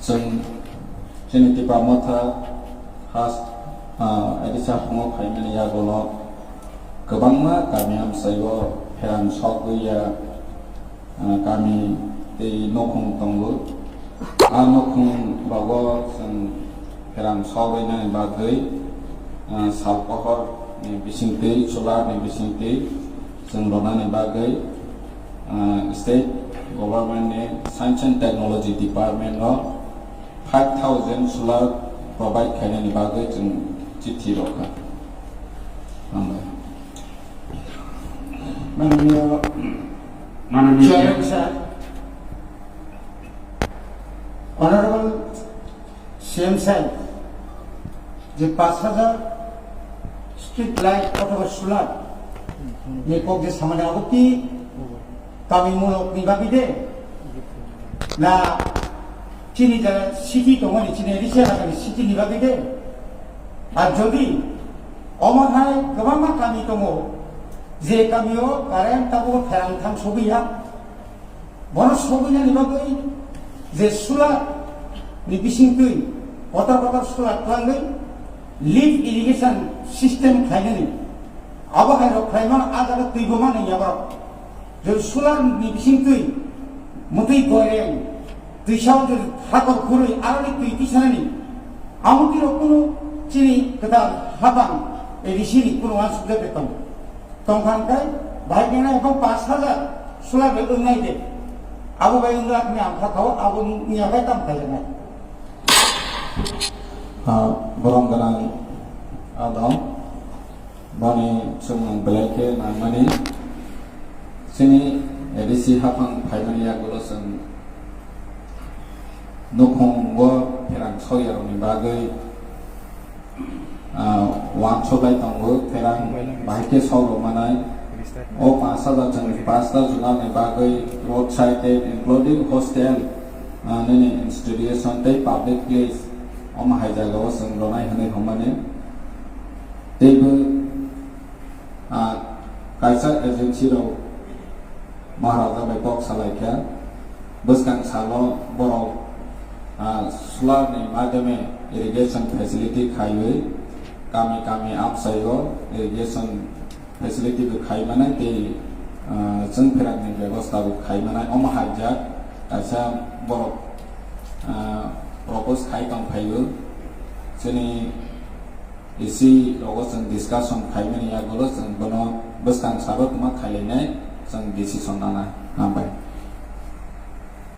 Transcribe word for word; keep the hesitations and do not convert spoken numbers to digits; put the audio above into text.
Chwng chini Tipra Motha has, ah, A D C haphango phaimani yagulo kwbangma kami amchaio pherang sogwi ya, ah, kami tei nukhung tongo. A nukhung rogo chwng pherang sogwi nani bagwi, ah, sal pohor ni bisingtwi, solar ni bisingtwi chwng ronani bagwi, ah, state government ni Science and Technology Department no five thousand solar provide khainani bagwi chwng chithi rokha. Hambai. Mananiya, Mananiya Chairman sir, Honorable C M sir, je paanch hajar street light othoba solar ni kok je samani abo ki kami mulok ni bagwi de, na chini je city tongmani, chini A D C elakani city ni bagwi de. Ar jodi omo hai kwbangma kami tongo, je kamio current tabuk pherang thang sogwi ya, bono sogwinani bagwi je solar ni bisingtwi kotor kotor solar twlangwi lift irrigation system khlainani, abo hai rok khlaimano a jaga twibo manwi ya borok. Je solar ni bisingtwi mwtwi goireng, twisao je hakor khurwi aroni twi tisanani, amo twi rok kunu chini kwtal hapang A D C ni kunu uansukjak de tong. Tongkha hwnkhe bahai khe nai ebong paanch hajar solar bai wngnai de. Abo bai wngla hwnwi ang kha thao, abo wngya khe tamo khaijaknai. Ah, borom gwnang, ah, dong. Boni chwng belai khe nangmani. Chini A D C haphang phaimani yagulo chwng nukhungo pherang soyarokni bagwi, ah, uansuk lai tongo, pherang bahai khe sok rw manai. O paanch hajar chwng paanch ta jwnalni bagwi road side tei including hostel, ah, nini institution tei public place, omo hai jagao chwng rwnai hwnwi hwnmani. Teibo, ah, kaisa agency rok Maharaja bai kok salai kha, bwskang salo borok, ah, solar ni madhyame irrigation facility khaiwi kami kami amchaio irrigation facility bo khai manai tei, ah, chwng pherang ni bebosta bo khai manai. Omo haijak kaisa borok, ah, propose khai tong phaio. Chini A C rogo chwng discussion khaimani yagulo chwng bono bwskang salo twma khailainai chwng decision nanai. Hambai.